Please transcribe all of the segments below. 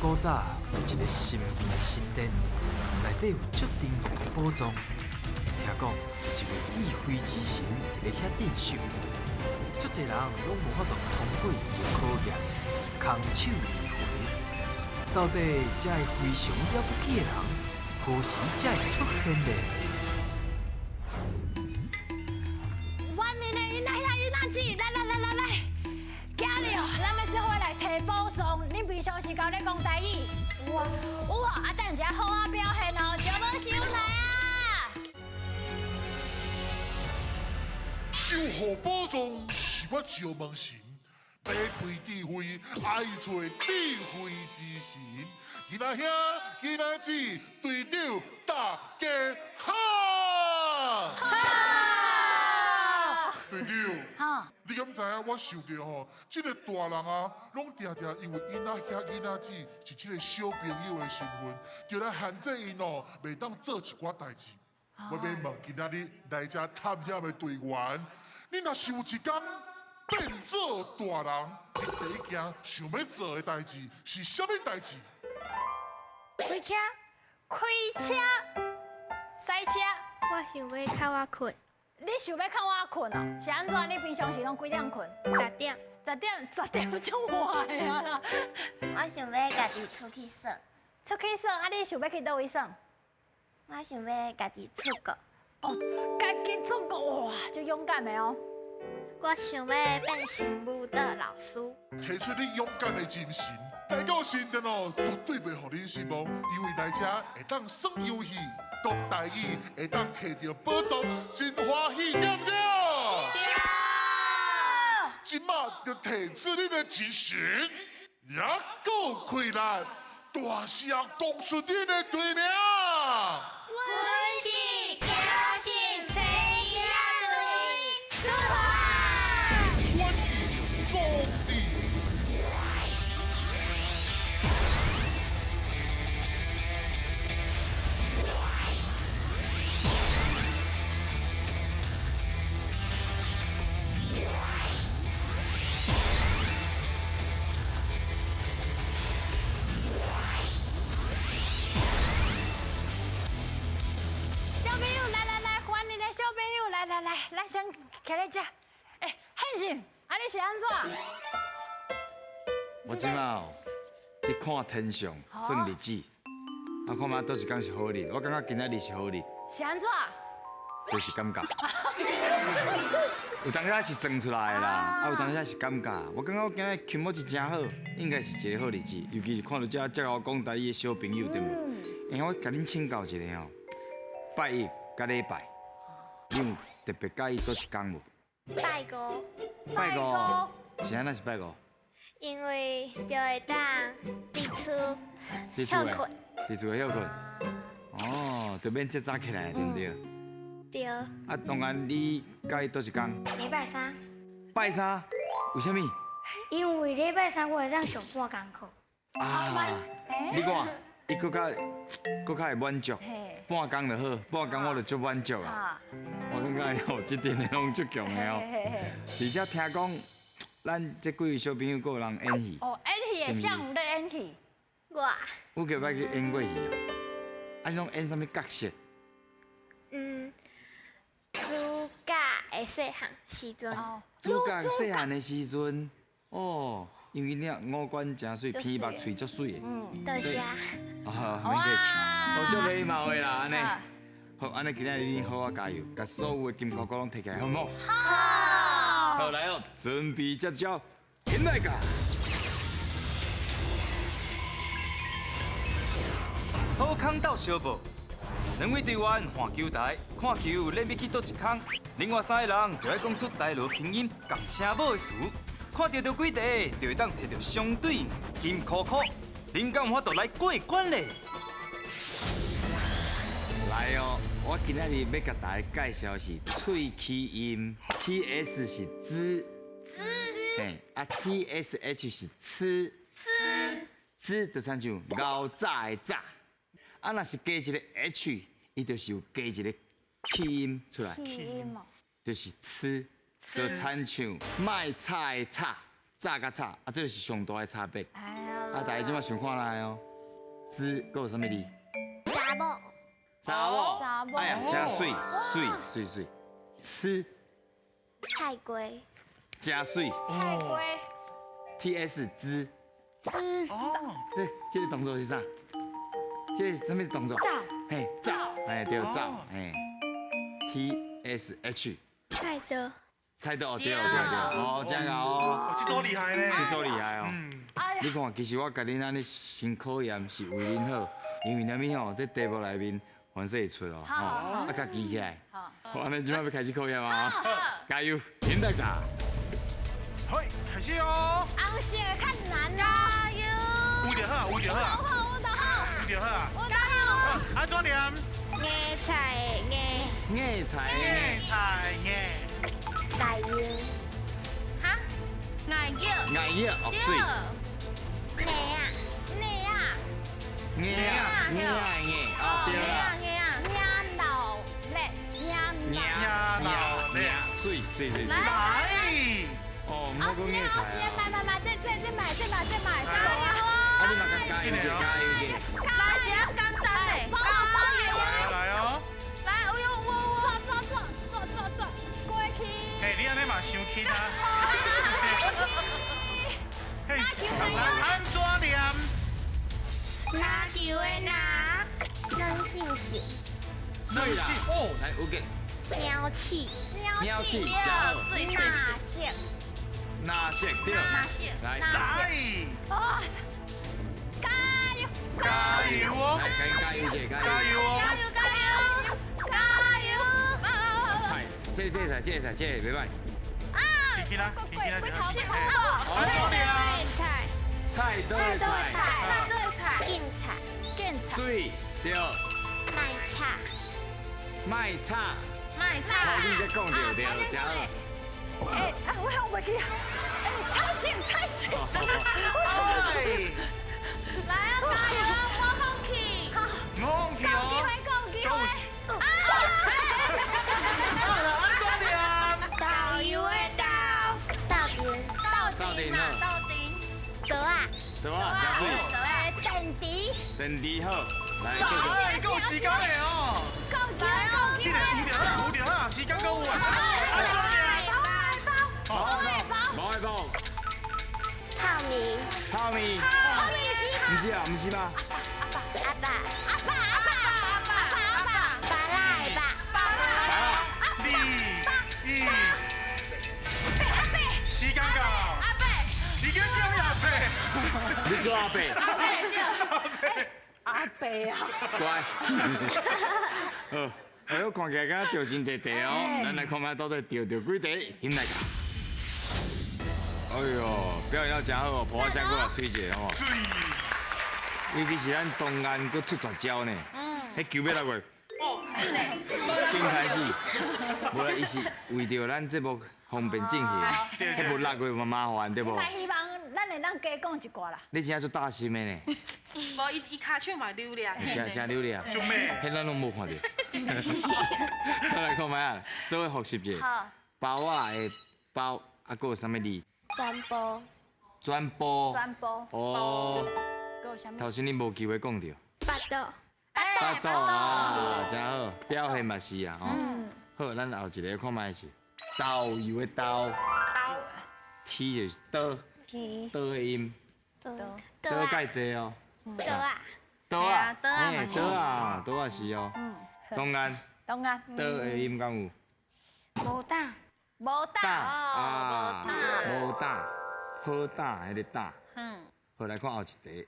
古早有一个神秘的神殿，内底有足珍贵的宝藏。听讲有一位智慧之神伫咧遐镇守，足济人拢无法度通过伊的考验，空手而回。到底这个非常了不起的人，何时才会出现呢？阮的囡仔兄囡仔姊，来来来来来，今日哦，咱欲做伙来提宝藏。恁平常时敢有咧讲台语？有啊，有啊，啊，等一下好好表现哦，招无收来啊！守护宝藏是我招问神，欲开智慧，爱揣智慧之神。囡仔兄、囡仔姊，队长大家好。好。队长，你敢知影我想著吼，这个大人啊，拢定定因为囡仔兄、囡仔姊是这个小朋友的身份，就来限制𪜶哦，袂当做一寡代志。我欲问今仔日来遮探险的队员，你若是有一天变做大人，你第一件想欲做的代志是啥物代志？开车，开车，驶车。我想欲较晚睏。你想欲较晚睏哦？是按怎？你平常时拢几点睏？十点。十点，十点足晚的啊啦。我想欲家己出去耍。出去耍，啊！你想欲去佗位耍？我想欲家己出国。哦，家己出国哇，足勇敢的哦。我想欲变成舞蹈老师。提出你勇敢的精神，来到神殿哦，绝对袂予恁失望，因为来遮会当耍游戏、讲台语，会当摕著宝藏，真欢喜，对毋对？对。这马就提出恁的精神，也阁开力，大声讲出恁的队名。阮是强信青囡仔队，出发！欢迎光临。小朋友，来来来，欢迎的小朋友，来来来，咱先徛咧遮。欸，汉信，啊你是按怎？我这马哦，伫看天象，算日子。啊，看觅佗一工是好日，我感觉今仔日是好日。是按怎？就是感觉。有当时是算出来的啦，啊，有当时是感觉。我感觉我今仔日琴毛是真好，应该是一个好日子。尤其是看到这遮𠢕讲台语的小朋友，对无？欸，我共恁请教一下吼，拜一佮礼拜，你有特别佮意佗一工无？拜五。拜五。是按怎是拜五？因为就会当伫厝歇睏。伫厝歇睏。哦，就免遮早起来，对毋对？对。啊，当然你佮意佗一工？礼拜三。拜三？为啥物？因为礼拜三我会当上半工课。啊，你看，伊阁较阁较会满足，半工就好，半工我就足满足啊。我感觉吼，这阵的拢足强的哦。而且听讲，咱这几位小朋友阁有人演戏。哦，演戏的，谁有咧演戏？我。有几摆去演过戏啊？啊，你拢演啥物角色？主角的细汉时阵。主角细汉的时阵，哦，因为你五官真媠，鼻目喙足媠的。多谢。啊，免客气，我足礼貌的啦，按呢。好，按呢今仔日你好好加油，共所有的金箍箍拢提起来，好毋好？好。好，来哦，准备接招，起来噶。好康斗相报，两位队员换球台，看球咱欲去佗一空，另外三个人就爱讲出台罗拼音仝声母的词，看著著几题，就会当提著相对应金箍箍，恁敢有法度来过关咧？来哦，我今仔日欲共大家介绍的是喙齿音，T S 是滋，滋，嘿，啊 T S H 是吃，吃，滋就亲像熬早的早，啊若是加一个 H，伊就是有加一个气音出来，气音哦，就是吃，就亲像卖炒的炒，早佮炒，啊这就是上大的差别。哎呀，啊，大家這擺想看來哦，滋，閣有啥物字？查某。查某。查某。哎呀，真媠，媠媠媠。吃。菜龜。真媠。菜龜。 T S 滋。滋。哦。對，這個動作是啥？這個是啥物動作？走。嘿，走。哎，對，走。嘿。T S H。菜刀。菜刀，對對對，哦，真𠢕哦。這組厲害呢。這組厲害哦。你看，其實我共恁按呢先考驗是為恁好，因為啥物吼？這題目內面凡勢會出哦，吼，啊，較記起來。好，按呢這擺欲開始考驗啊！加油，聽大家。好，開始哦。紅色的較難哦。加油。有就好，有就好。好，有就好。有就好。加油。按怎念？芽菜的芽。芽菜的芽。菜芽。大油。哈？眼药。眼藥，哦，媠。芽啊。芽啊。芽啊，芽啊芽，啊對啦。芽啊，芽老咧，芽芽老咧，媠媠媠媠。來。哦，毋好講芽菜啊。買買買，這這這買這買這買。啊，你嘛較加油一下，加油一下。來，這簡單的。包包來哦。來，哎呦，我轉轉轉轉轉轉，過去。嘿，你按呢嘛傷輕啊。嘿，來，按怎念？籃球的籃。軟性性。媠啦。哦，來，有嘅。貓鼠。貓鼠，真好。藍色。藍色對。藍色。來。來。哦，加油！加油哦！來，加油一下，加油哦！加油加油加油！菜，這這菜，這菜，這袂歹。啊！輕啦，輕啦，過頭過頭。菜。菜刀的菜。菜刀的菜。警察。警察。媠，對。賣炒。賣炒。賣炒。頭先才講著對，真好。哎，啊，我想袂記啊！哎，菜心菜心。來啊，加油啊，無放棄。無放棄哦。夠機會，夠機會。啊！導遊的導。豆丁。豆丁豆丁。桌仔。桌仔，真媠。哎，電池。電池好，來繼續。夠時間的哦。夠機會，夠機會。有就好，有就好，時間夠有啊。包愛包，包愛包。泡麵。泡麵。泡麵是。毋是啊，毋是吧？阿爸。阿爸阿爸阿爸阿爸。芭樂的芭。芭樂。二一。阿伯。時間到。阿伯。你叫叫阿伯。你叫阿伯。阿伯對。阿伯啊。乖。好，哎喲，看起來敢著神沂沂哦，咱來看覓到底著著幾題，欣來共。哎喲，表現得真好哦，抱仔聲閣來吹一下吼。媠。尤其是咱東岸閣出絕招呢。嗯。彼球欲落去。哦，真的。緊開始，無啦，伊是為著咱節目方便進行，彼無落去嘛麻煩對無？希望咱會當加講一寡啦。你真正足大心的呢。無，伊伊跤手嘛溜掠。真真溜掠。足猛。彼咱攏無看著。咱來看覓啊，做伙複習一下。好。包仔的包，啊，閣有啥物字？全部。全部。全部。哦。閣有啥物？頭先你無機會講著。腹肚。腹肚啊，真好，表現嘛是啊，吼。好，咱後一個看覓是豆油的豆。T 就是刀。刀的音。刀。刀蓋濟哦。刀啊。刀啊。嘿，刀啊，刀啊是哦。東安。東安。刀的音敢有？無膽。無膽。啊。無膽。好膽，彼个膽。嗯。好，來看後一題。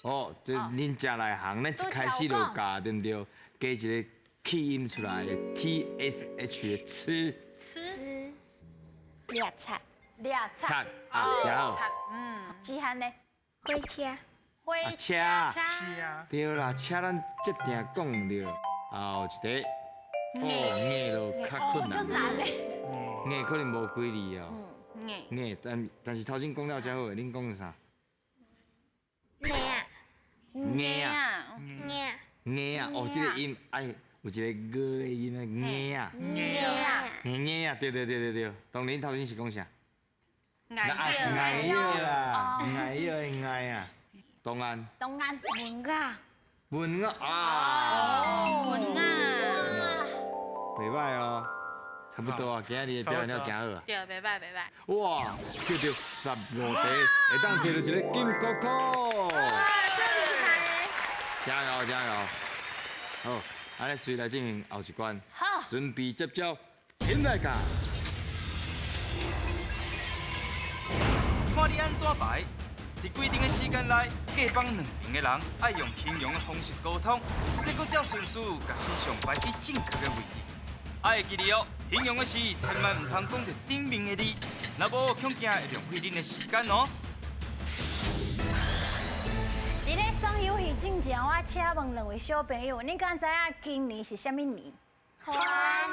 哦，這恁誠內行，咱一開始就教對毋對？加一個氣音出來的 T S H 的吃。吃。掠賊。掠賊。啊，真好。嗯。子涵呢？火車。火車。車。對啦，車咱這定講著。後一題，哦，硬就較困難。足難咧。硬可能無幾字哦。硬。硬，但是頭先講了真好，恁講啥？硬啊。硬啊。硬。硬啊！哦，這個音愛有一個 g 的音啊，硬啊。硬啊。硬啊！對對對對對，當然頭先是講啥？爱叶啊，爱叶的爱啊，东安。东安。文雅。文雅啊。文雅。袂歹哦，差不多啊，今仔日的表演了真好啊。对，袂歹袂歹。哇，叫著15题，会当摕到一个金箍箍。哇，真厉害！加油加油！好，按呢随来进行后一关。好。准备接招，起来噶。看你按怎排，伫规定的时间内，各帮两边的人爱用形容的方式沟通，再阁照顺序共形象排去正确的位置。爱会记得哦，形容的时千万毋通讲著顶面的字，若无恐惊会浪费恁的时间哦。伫咧耍游戏之前，我请问两位小朋友，恁敢知影今年是啥物年？兔仔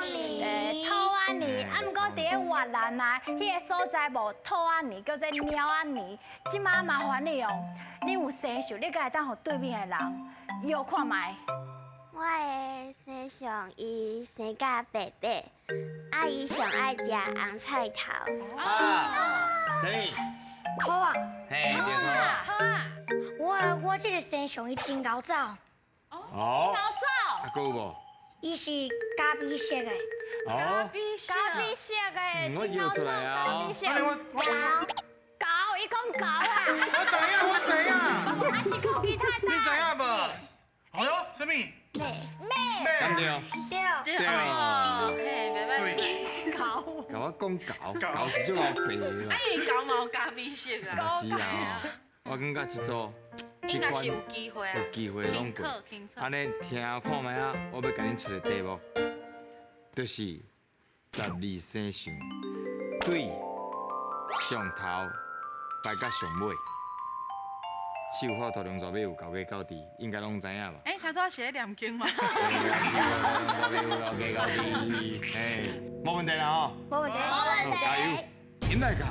年，兔仔年。啊，毋过伫咧越南啊，彼个所在无兔仔年，叫做猫仔年。这马麻烦你哦，你有生肖，你敢会当予对面的人摇看觅？我的生肖伊生甲白白，啊伊上爱食红菜头。啊，啥？兔仔。嘿，对，兔仔。我这个生肖伊真𠢕走。哦。真𠢕走。啊，阁有无？伊是咖啡色的。哦。咖啡色的。我摇出来啊。咖啡色。狗，伊讲狗啊。我知影，我知影。啊是讲其他。你知影无？哎呦，啥物？马。马。敢对？对。对。嘿，袂歹。狗。共我讲狗，狗是足老白的啦。啊，伊狗嘛有咖啡色啊。是啊，我感觉这组。应该是有机会啊，有机会拢过。按呢听看觅啊，我欲共恁出个题目，就是12生肖对上头排到上尾，手法图龙蛇尾有高低高低，应该拢知影吧？欸，头拄是咧念经吗？手法图龙蛇尾有高低高低，嘿，无问题啦吼。无问题，无问题。加油，起来噶！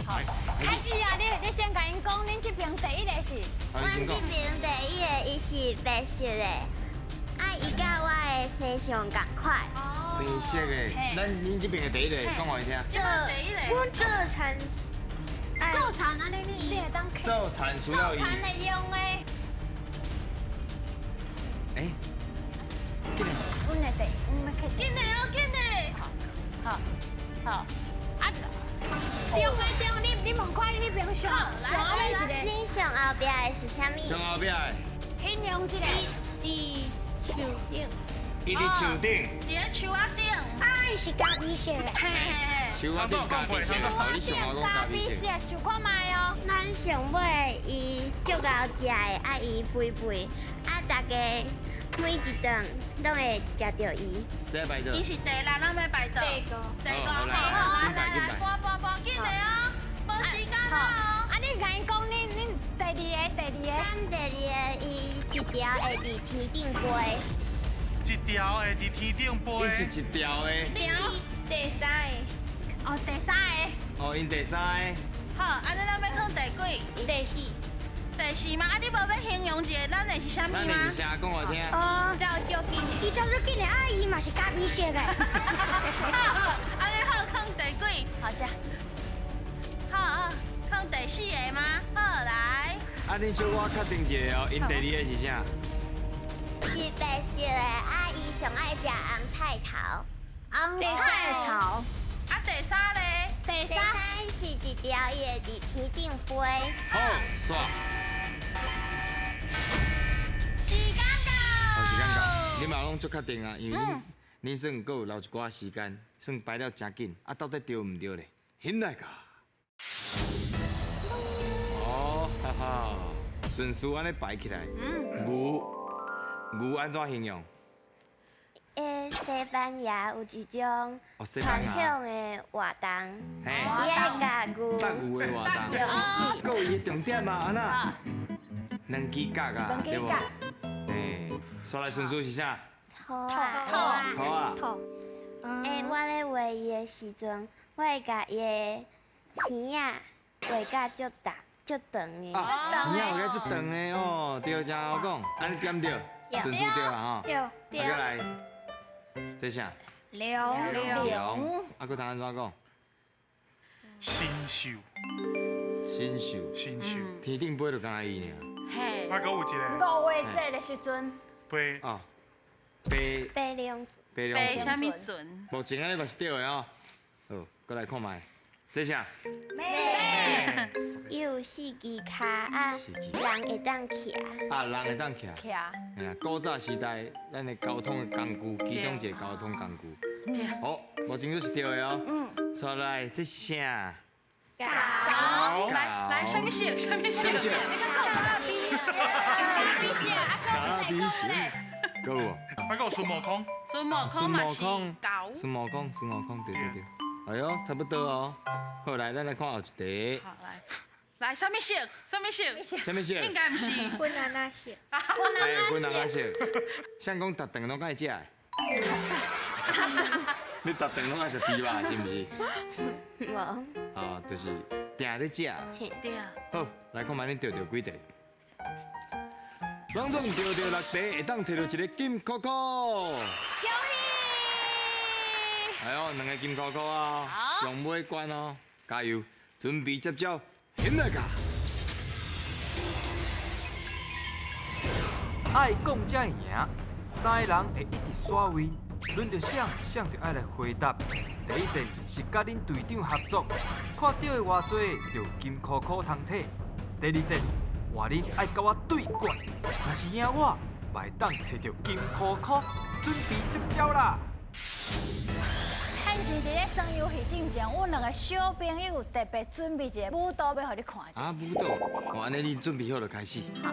好，开始啊！你先共𪜶讲，恁这边第一个是？阮这边第一个伊是白色的，啊，伊佮我的生肖仝款。白色的，咱恁这边的第一个讲予伊听。做阮做田。做田按呢，你会当。做田需要伊。做田会用的。欸，紧来。阮的第，阮欲去。紧来哦，紧来。好，好，啊。中的中，你问看伊彼边上上后尾一个。恁上后壁的是啥物？上后壁的。形容一个。伫树顶。伊伫树顶。伫咧树仔顶。啊，伊是咖啡色的。嘿嘿嘿。树仔顶咖啡色，你上后讲咖啡色。想看觅哦。咱上尾伊足𠢕食的，啊伊肥肥，啊大家每一顿拢会食著伊。这排倒。伊是第六，咱欲排倒。第五。第五，好，来来来，播播播，紧来哦，无时间啦哦。啊，你共𪜶讲，恁第二个，第二个。咱第二个，伊一条会伫天顶飞。一条会伫天顶飞。伊是一条的。第三个。哦，第三个。哦，𪜶第三个。好，按呢咱欲囥第几？第四。第四吗？啊，你无欲形容一下咱的是啥物吗？咱的是啥？讲我听。哦，走足紧的。伊走足紧的，啊，伊嘛是咖啡色的。好，按呢好，囥第几？好，这。好好，囥第四个吗？好，来。啊，恁小可确定一下哦，𪜶第二个是啥？是白色的，啊，伊上爱食红菜头。红菜头。啊，第三咧？第三是一条，伊会伫天顶飞。好，煞。时间到。好，时间到，你嘛拢足确定啊，因为恁算阁有留一寡时间，算排了诚紧，啊，到底对毋对咧？起来噶。哦，哈哈，顺序按呢排起来。牛按怎形容？西班牙有一种传统的活动，伊爱共牛搭牛的活动，阁有伊的重点啊，按怎？两支角啊，对无？嘿，煞来顺序是啥？兔仔，兔仔，兔。我咧画伊的时阵，我会共伊的耳仔画甲足大、足长的。啊，耳仔画甲足长的哦，对，真好讲，按呢对毋对？顺序对啊，吼。对。啊，阁来，这啥？龙。龙。啊，阁通按怎讲？新秀。新秀，新秀。天顶飞就敢若伊尔。嘿。啊，阁有一个。五月节的时阵。飞。哦。白。白龙。白龙。白啥物船？目前按呢嘛是对的哦。好，阁来看觅，这啥？马。伊有四支跤啊，人会当骑。啊，人会当骑。骑。嘿啊，古早时代，咱的交通的工具，其中一个交通工具。好，目前都是对的哦。嗯。煞来，这是啥？狗。来来，啥物色？啥物色？啥物色？你阁讲咖啡色，咖啡色，啊，阁有咧？阁有无？啊，阁有孙悟空。孙悟空嘛是狗。孙悟空，孙悟空，对对对。哎呦，差不多哦。好，来，咱来看后一题。好，来，来，啥物色？啥物色？啥物色？应该毋是。粉红仔色。哎，粉红仔色。谁讲逐顿拢爱食的？你逐顿拢爱食猪肉，是毋是？无。哦，就是定咧食。对。好，来看觅恁著著几题。拢总著著6题，会当摕著一个金箍箍。恭喜！哎呦，2个金箍箍啊，上尾关哦，加油，准备接招，起来噶！爱讲才会赢，3个人会一直刷位，轮著谁，谁就爱来回答。第一战是佮恁队长合作，看对的偌济就金箍箍通摕。第二战换恁爱佮我对决，若是赢我，嘛会当摕著金箍箍。准备接招啦！现时伫咧耍游戏进前，阮两个小朋友特别准备一个舞蹈，欲予你看一下。啊，舞蹈，哦，按呢你准备好就开始。好。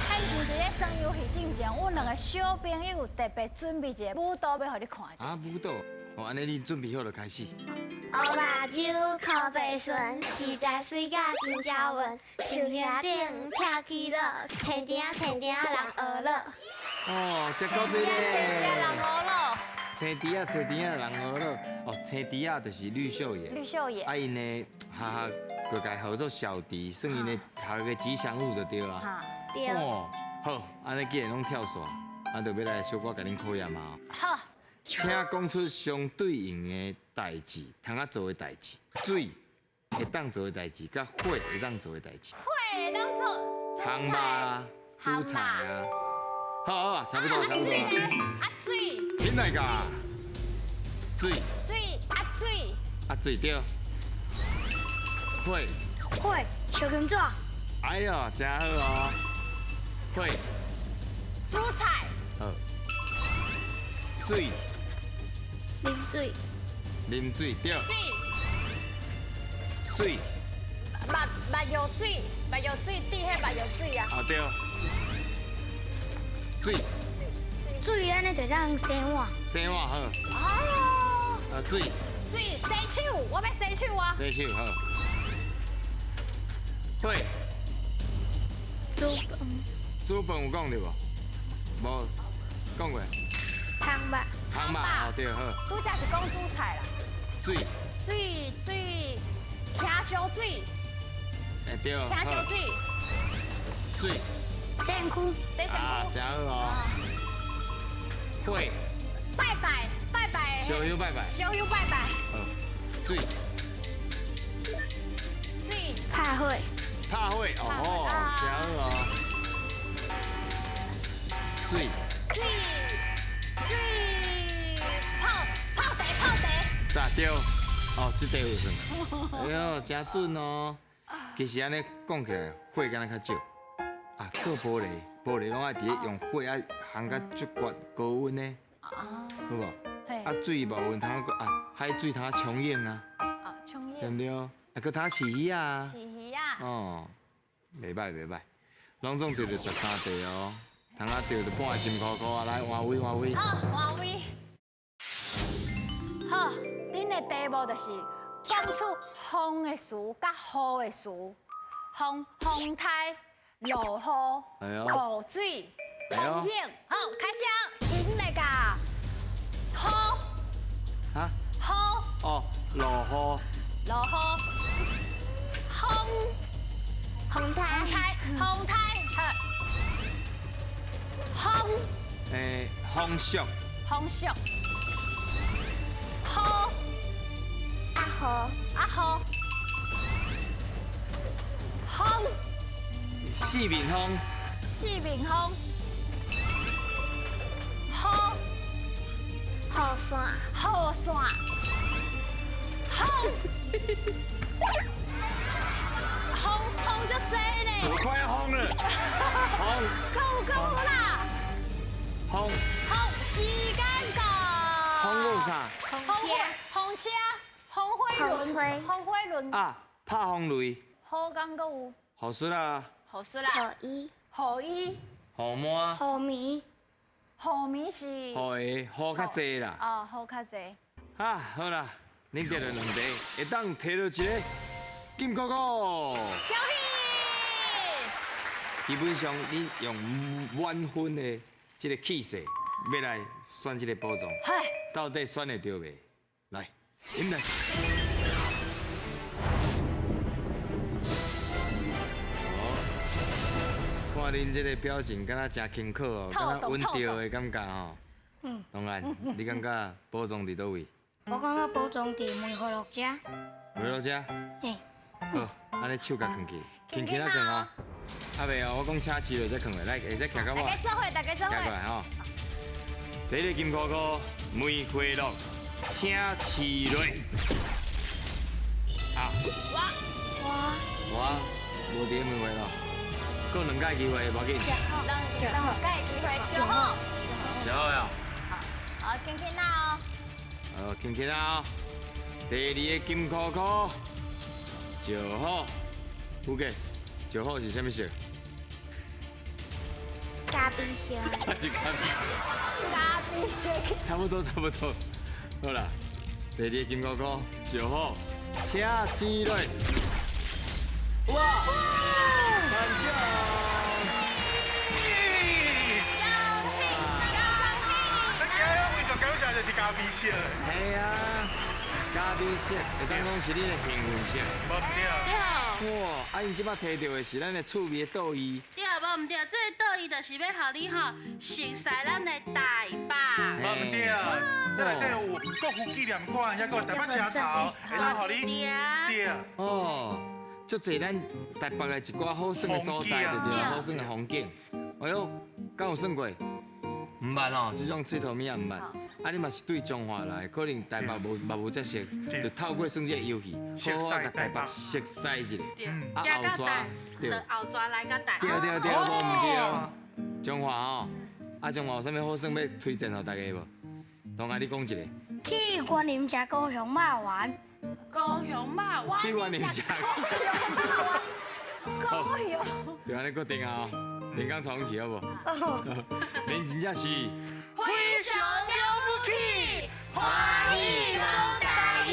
现时伫咧耍游戏进前，阮两个小朋友特别准备一个舞蹈，欲予你看一下。啊，舞蹈，哦，按呢你准备好就开始。乌目睭，靠白唇，实在媠甲真招运。树叶顶跳起落，青甜仔青甜仔人学乐。哦，这够济咧。青甜仔人学乐。青甜仔青甜仔人学乐。哦，青甜仔就是绿秀妍。绿秀妍。啊，𪜶的哈哈，就共号做小迪，算𪜶的学个吉祥物就对啊。对。哦，好，按呢既然拢跳煞，咱就欲来小可共恁考验啊。好。请讲出相对应的代志，通仔做的代志，水会当做的代志，佮火会当做的代志。火会当做。烘肉啊，煮菜啊。好好啊，差不多，差不多。啊水。起来噶。水。水啊水。啊水对。火。火，烧金纸。哎呦，真好哦。火。煮菜。好。水。啉水。啉水对。水。水。目目药水，目药水，滴彼目药水啊。啊对。水。水按呢就当洗碗。洗碗好。哦。啊水。水洗手，我欲洗手啊。洗手好。火。煮饭。煮饭有讲著无？无，讲过。烘肉。烘肉哦，对，好。拄才是讲煮菜啦。水。水水，听烧水。哎对。听烧水。水。洗身躯。洗身躯。啊，真好哦。火。拜拜拜拜。烧香拜拜。烧香拜拜。好。水。水。拍火。拍火哦，真好哦。水。水。水泡泡茶泡茶。对对，哦，这题有算。哎呦，真准哦。其实按呢讲起来，火敢若较少。啊，做玻璃，玻璃拢爱伫咧用火啊烘甲足悬高温的，好无？啊，水无温通啊，海水通冲涌啊。啊，冲涌。对毋对？啊，阁通饲鱼啊。饲鱼啊。哦，袂歹袂歹，拢总对著13题哦。通仔钓著半个金箍箍啊！来换位换位。好，换位。好，恁的题目就是讲出风的词佮雨的词，风风台、落雨、雨水、风景。好，开始，停来噶。雨。啥？雨。哦，落雨。落雨。风。风台。风台。好。风，风速，风速，啊雨，风，四面风，四面风，雨，雨伞，雨伞，风，风风足济呢，我快要疯了，风，够够啦，风，风，时间到，风有啥？风风车，风火轮，风火轮啊，拍风雷，好工阁有，雨雪啊，雨雪啦，雨衣，雨衣，雨满，雨棉，雨棉是，雨下，雨较济啦。哦，雨较济。啊，好啦，恁得了两题，会当提到一个金箍箍。恭喜！基本上你用满分的这个气势，欲来选这个宝藏，到底选会著未？来，引来。看恁这个表情，敢若真轻巧哦，敢若稳著的感觉吼。嗯。同安，你感觉宝藏伫佗位？我感觉宝藏伫梅花鹿遮。梅花鹿遮？嘿。好，按呢手共囥起，轻轻仔囥哦。啊袂哦，我讲请饲落才囥落，来，会使徛到我。大家做伙，大家做伙。徛过来吼。第一个金箍箍，梅花鹿，请饲落。啊。我。我。我无伫梅花鹿。阁两摆机会，无要紧。两摆机会，就好。就好呀。好，轻轻仔哦。好，轻轻仔哦。第二个金箍箍，石虎，有个，石虎是啥物色？咖啡色。还是咖啡色。咖啡色。差不多，差不多。好啦，第二个金箍箍，石虎，请起来。哇！颁奖！咱今日非常感谢，就是咖啡色。系啊，咖啡色会当讲是你的幸运色。无毋对。哇！啊，𪜶这摆提著的是咱的趣味的倒椅。对，无毋对，这个倒椅就是欲予你吼熟似咱的台北。无毋对，这内底有国父纪念馆，抑阁有台北车头，会当予你。对。哦。足济咱台北的一寡好耍的所在，对对？好耍的风景。哎哟，敢有耍过？毋捌吼，这种𨑨迌物仔毋捌。啊，你嘛是对彰化来，可能台北无嘛无遮熟，就透过耍这个游戏，好好共台北熟似一下。啊，后逝，对，后逝来到台。对对对，无毋对。彰化吼，啊，彰化有啥物好耍欲推荐予大家无？同学，你讲一个。去云林食高雄肉圆。高雄肉圆。去云林食。高雄。就按呢决定啊，连江带阮去好无？恁真正是非常了不起，欢喜讲台语。